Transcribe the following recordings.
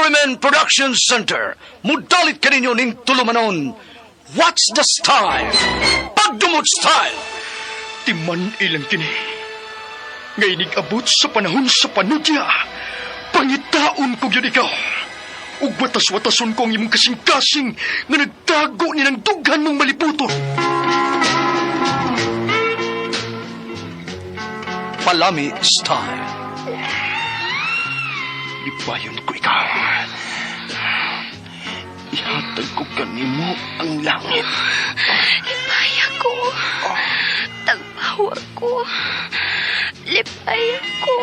RMN Production Center, mudalit kaninyo ning tulumanon. What's the style? Pagdumot style! Timan ilang kini. Nga inig-abot sa panahon sa panudya, pangitaon ko gyud ikaw. Ug watas-watason ko ang imong kasing-kasing nga nagtago ni ng dughan mong malibuton. Palami style. Lipayon ko ikaw. Ihatag ko kanimo ang langit. Lipay ako. Tagpawa ko. Lipay ako.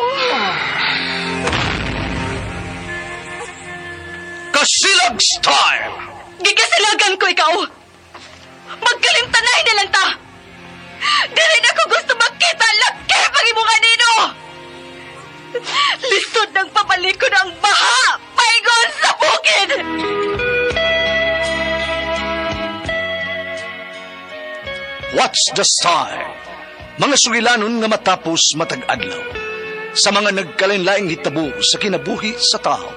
Kasilag style! Gigasilagan ko ikaw! Magkalimtanay na lang ta! Dili na ko gusto makita ang laki pag imong anino! Lisod ng pabalikon ang baha! Paingon sa bukid! What's the style? Mga sugilanon nga matapos matag adlaw. Sa mga nagkalain-laing hitabo sa kinabuhi sa tao.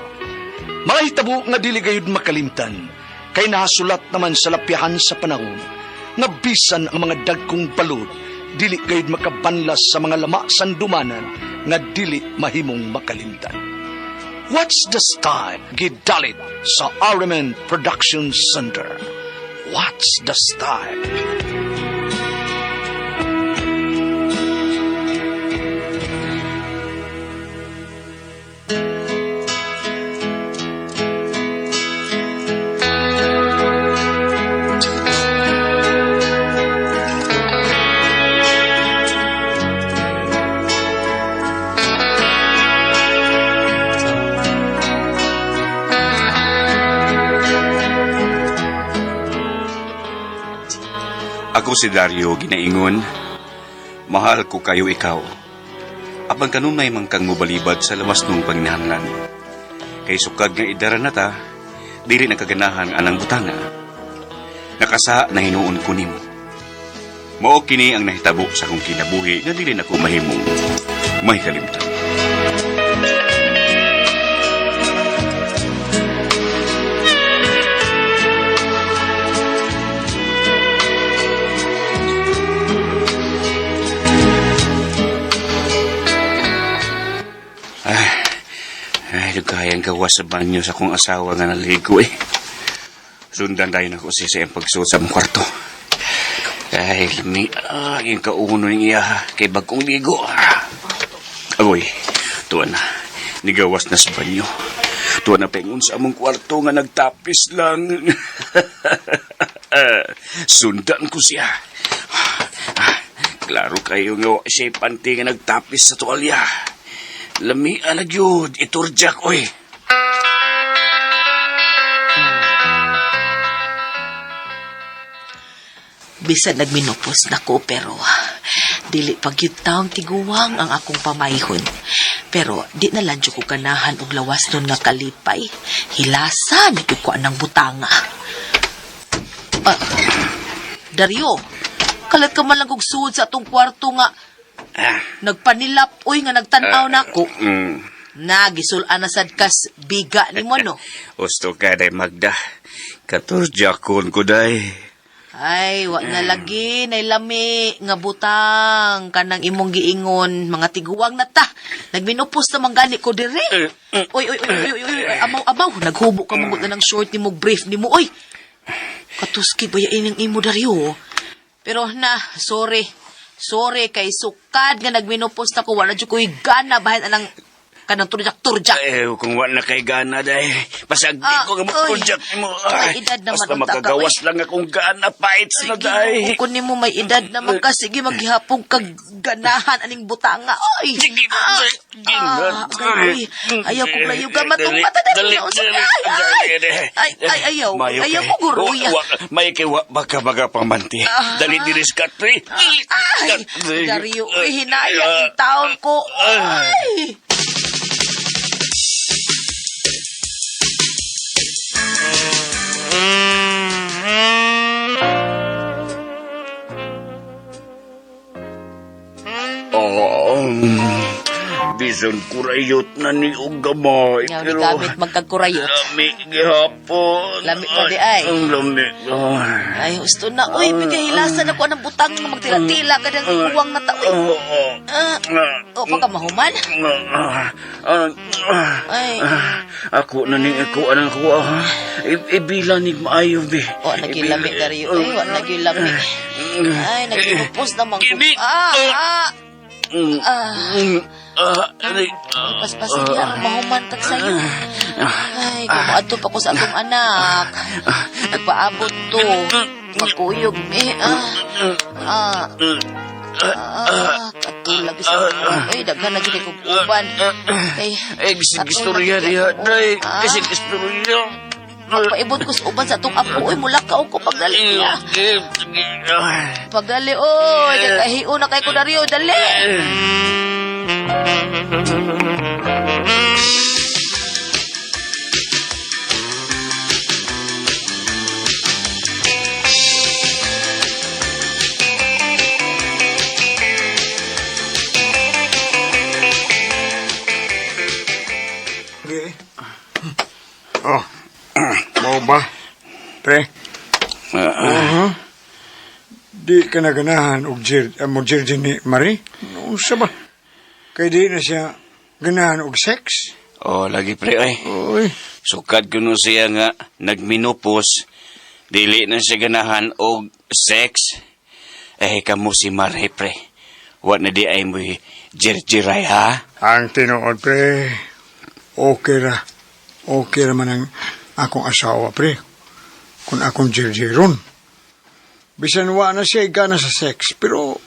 Mga hitabo nga dili gayud makalimtan, kay nahasulat naman sa lapyahan sa panahon, nga bisan ang mga dagkong balod, dili gayud makabanlas sa mga lama sandumanan nga dili mahimong makalimtan. What's the style? Gidalit sa RMN Production Center. What's the style? Ako si Dario ginaingon, mahal ko kayo ikaw. Apan kanunay man kang mobalibad sa lawas nung panginahanglan. Kay sukad nga idara na ta, dili nagkaganahan anang butanga. Nakasa na hinuon ko nimo. Mao kini ang nahitabo sa akong kinabuhi nga dili nako mahimong may kalimtan. Ay, kayang gawa sa banyo sa akong asawa nga naligo eh. Sundan tayo na ko siya sa iyang pagsuot sa among kwarto. Ay, lami, yung kauno ng iya, kay bagong ligo. Agoy, tuwa na. Nigawas na sa banyo. Tuwa na pengon sa among kwarto nga nagtapis lang. Sundan ko siya. Klaro kayo nga siya panty nga nagtapis sa tuwalya. Lami na gyud, iturjak oy. Bisan nagminupos na ko pero dili pa gyud taong tiguwang ang akong pamayhon. Pero di na lang jud ko ganahan og lawas nun nga kalipay. Hilasa ni ko anang butanga. Ah, Dario, kalat ka man lang og suod sa atong kwarto nga nagpanilap oy nga nagtan-aw nako. Na gisul-an na sad kas biga nimo no. Gusto ka day Magda. Katurjakon ko day. Ay, wa na lagi, nay lami, nga butang, kanang imong giingon, mga tiguwang na ta. Nagminupos na gani ko dire. Oy, oy, oy, oy, oy, oy, amaw, amaw, naghubo ka mong na ng short nimo, brief nimo, oy. Katuski ba yain ang imo Dario? Pero na, sorry. Sorry, kay sukad nga nagminupos na ko, wala jud ko'y gana, bahin anang kanang turjak-turjak. Eh, kung wala na kay gana day. Pasagdi ko nga mo-turjak mo. May edad naman Basta unta ka, makagawas oy. lang akong gana, paits na day. Kung nimo may edad naman ka, sige, maghihapong kag ganahan aning butanga. Oy! Sige, Ay, ayaw kong layo ka matong mata dali. Ay, ay, ay, ayaw. Ayaw ko guruya. May kay wa baka baga pamanti. Dali diri sa katri. Ay, Dario, uy, hinaya in taon ko. Ay! Oh, Bisan kurayot na ni og gamay. Nga, ni gamit magkagkurayot. Lami gihapon. Lami pa di ay. Ang lami. Ay, husto na. Uy, bigay hilasan ako ng butang nga magtila-tila ka ng uwang na tao. Ah, o, baka mahuman. Ay. Ako na ni ako anang ko. Ibila ni maayo be. O, nagilami Dario. Ay, wa nagilami. Ay, nagilupos na mangkuk. Kini. Ah, ah. Ah. Aray. Paspasin niya ang mahuman tag sayo. Ay, kumaadto pa ko sa atong anak. Nagpaabot to. Magkuyog mi. Ah. Ah. Ah, katulag sa Ay, daghan na gid kog uban. Kay Ay, bisig istorya diha, day. Bisig istorya. Paibot ko sa uban sa atong apo. Uy, mulakaw ko pagdali niya. Pagdali, oy. Nagkahiyo na kay ko Dario. Dali. Okay. Oh, mau ba? Pre? Uh-huh. Di ka na ganahan og jir, mo jirjin ni Marie? Unsa ba? Kay di na siya ganahan og sex? Oh, lagi pre ay. Uy, Sukad kuno siya nga nagminupos, dili na siya ganahan og sex. Eh, kamo si Marie pre. Wa na di ay mo jirjiray ha? ang tinuod pre. Okay ra. Okay ra man ang akong asawa pre. Kung akong jirjiron. Bisan wa na siya gana sa sex, pero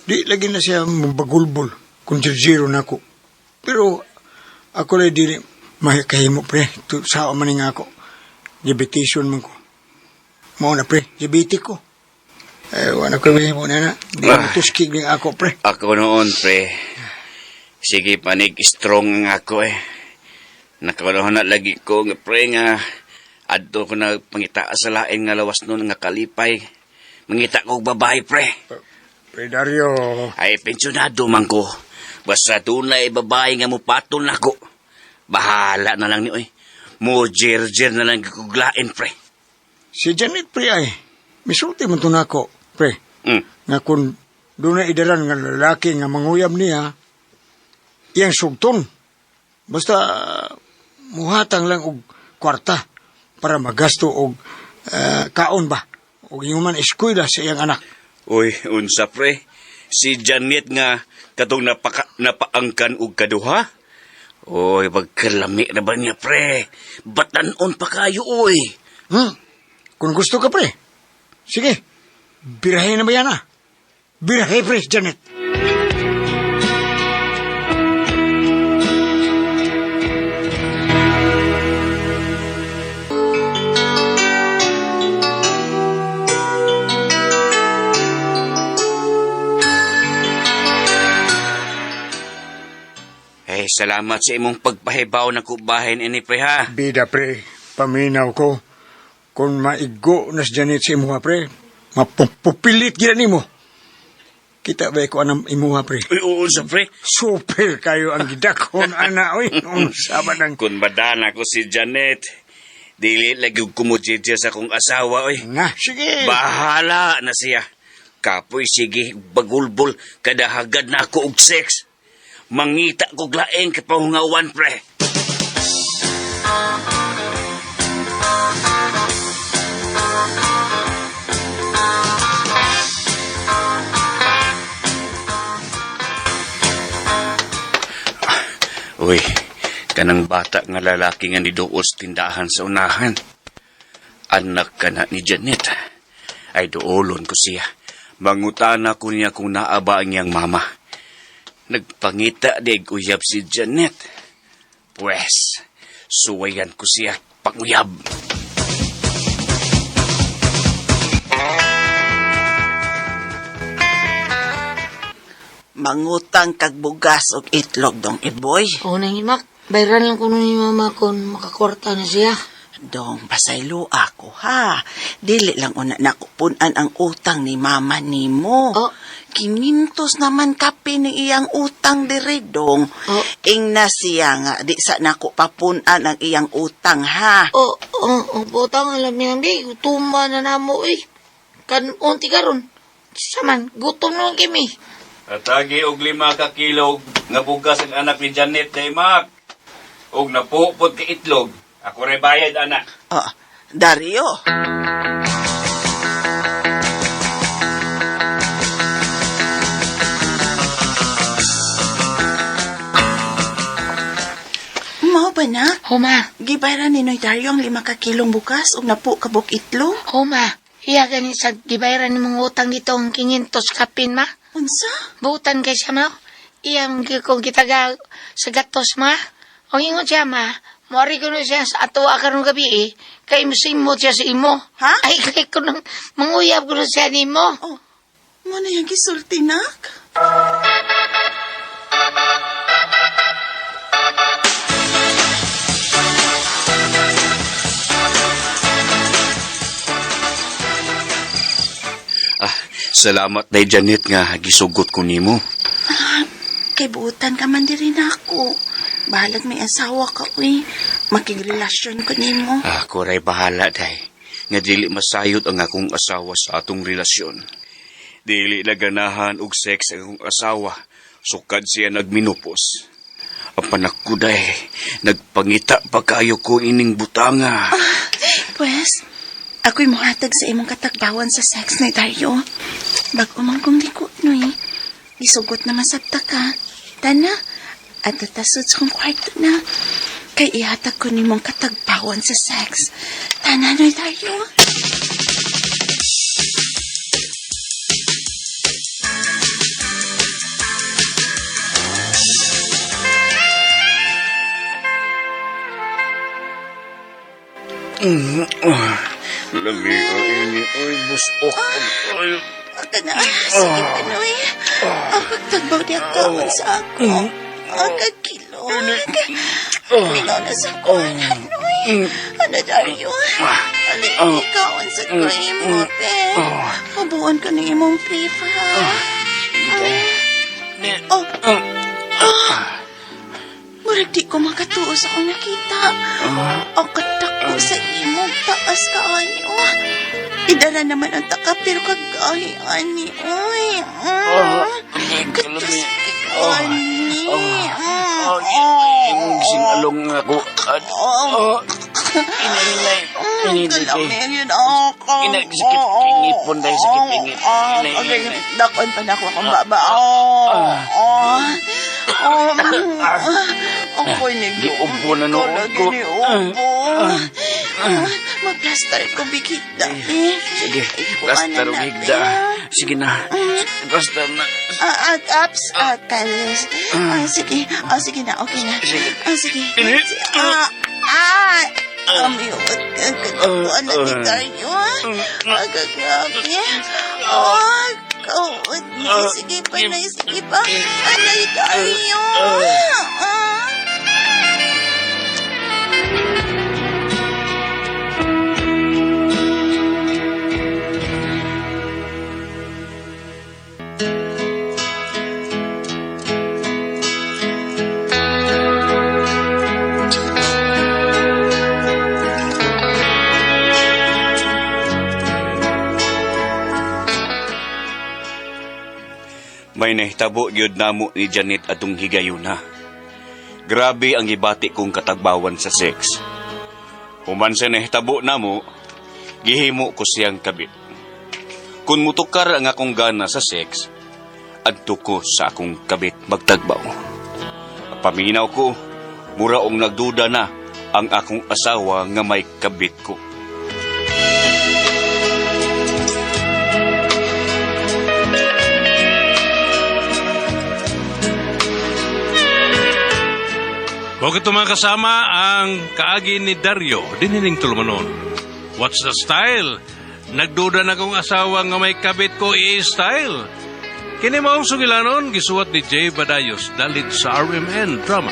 di lagi na siya mabagulbol kung jirjiron ako. Pero ako lang dili makahimo pre. Sawa man nga ako. Diabeteson man ko. Mao na pre, diabetic ko. Eh, wala ko mahimo na na. Di mo tuskig ning ako pre. Ako noon pre. Sige panig strong nga ako eh. Nakawalahan na lagi ko nga pre nga adto ko na pangita sa lain nga lawas noon nga kalipay. Mangita ko og babae pre. Pre Dario. Ay, pensyonado man ko. Basta dunay babae nga mupatol nako. Bahala na lang ni oy. Mo jer-jer na lang gikuglain, pre. Si Janet pre ay, misulti man to nako, pre. Mm. Nga kung doon na idaran nga lalaki nga manguyab niya, iyang sugton. Basta muhatang lang og kwarta para magasto og kaon ba. Og ingon man eskwela sa iyang anak. Uy, unsa pre. Si Janet nga katong napaangkan og kaduha. Uy, pagkalami na ba niya, pre? Batanon pa kayo, uy. Kung gusto ka, pre. Sige, birahe na ba yan, ah? Birahe, pre, Janet. Eh, salamat sa imong pagpahibaw na kubahin ini, pre, ha? Bida, pre. Paminaw ko. Kung maigo na si Janet sa imuha, pre, mapupilit gina nimo. Kita ba ko anang imuha, pre? Uy, oo, sa pre. Super kayo ang gidakon, ana, oy. Unsa ba nang... Kung madana ko si Janet, dili lagi kumujidya sa akong asawa, oy. Na, sige. Bahala na siya. Kapoy, sige, bagulbol, kadahagad na ako og sex. Mangita ko laing kapahungawan, pre. Uy, kanang bata nga lalaki nga niduol sa tindahan sa unahan. Anak ka na ni Janet. Ay duolon ko siya. Mangutana ko niya kung naaba ang iyang mama. Nagpangita dig uyab si Janet. Pwes, suwayan ko siya panguyab. Mangutang kag bugas og itlog dong iboy. Oo nang imak, bayran lang ko nun ni mama kung makakwarta na siya. Dong, pasaylo ako ha. Dili lang una nakupunan ang utang ni mama nimo. Oh. Kinintos naman kape ni iyang utang dire, dong. Oh. Ingna siya nga, di sa nako papunan ang iyang utang ha. O, o, o, butang alam niya, bi, gutom na namo eh. Kan, unti karon. Saman, gutom naman kami. Atagi og 5 ka kilo nga bugas ang anak ni Janet kay Mac. Og napupod ka itlog. Ako ray bayad anak. Oh, Dario. Mao ba na? Huma, Gibayran ni Noy Dario ang 5 ka kilong bugas ug napo ka buk itlog. huma. Iya gani sa gibayaran ni mong utang dito ang 500 kapin ma. Unsa? Butan kay siya ma. Iya mong kung gitaga sa gatos ma. Ang ingon siya ma, Muari ko na siya sa ato karong gabi eh. Kay musimot siya sa imo. Ha? Ay, kay ko nang manguyab ko na siya nimo. Oh, mo na yung gisulti, nak. Ah, salamat day Janet nga gisugot ko nimo. Kay buutan ka man diri nako. Bahalag may asawa ka, uy. Makigrelasyon ko nimo. Ako ray bahala day. Nga dili masayod ang akong asawa sa atong relasyon. Dili na ganahan og sex ang akong asawa. Sukad siya nagminupos. Apan ako day, nagpangita pa kayo ko ining butanga. Pwes, ako'y muhatag sa imong katagbawan sa sex ni Dario. Bag-o man kong liko, noy. Isugot na masabta ka. Tana, at tatasod sa kong kwarto na. Kay ihatag ko nimong katagbawan sa sex. Tana, noy Dario. Lami ang ini, oy, busok. Ay, Kana, sige ka, noy. Ang pagtagbaw niya kaon sa ako. Ang kagkilog. Minaw na sa kuwan, noy. Ano, Dario? Ali, kaon sa ko te. Mabuon ka ng imong brief, ha? Oh. Ah. Murag di ko makatuo sa akong nakita. Ang katako sa imong taas kaayo. Idala naman ang taka pero kagahi ani. Uy. Katas ani. imong sinalong ako. At, oh, inahinay. Ini, Kalamig yun ako. Ina, sakit ingipon dahil sakit ingip. Inay, Okay, inay. dakon pa na ako akong baba. Oh, oh, oh, ako'y Giubo na noon ko. Giubo. Magplastar ko bigita eh. Sige, plaster og higda. Sige na. Plaster na. Ah, ah, ups, ah, kalis. Ah, sige, ah, sige na, okay na. Sige. Ah, sige. Ini. Ah, ah, Amiyot ka, katuan na ni Dario. Ah, kagrabe. Ah, kaot niya. Sige pa na, sige pa. Anay, Dario. Ah. May nahitabo gyud namo ni Janet atong higayuna. Grabe ang gibati kong katagbawan sa sex. Human sa nahitabo namo, gihimo ko siyang kabit. Kung mutukar ang akong gana sa sex, adto ko sa akong kabit magtagbaw. Paminaw ko, mura og nagduda na ang akong asawa nga may kabit ko. Huwag ito mga kasama ang kaagi ni Dario, dinining tulumanon. What's the style? Nagduda na kong asawa nga may kabit ko i-style. Kini maong sugilanon, gisuwat ni Jay Badayos, dalit sa RMN Drama.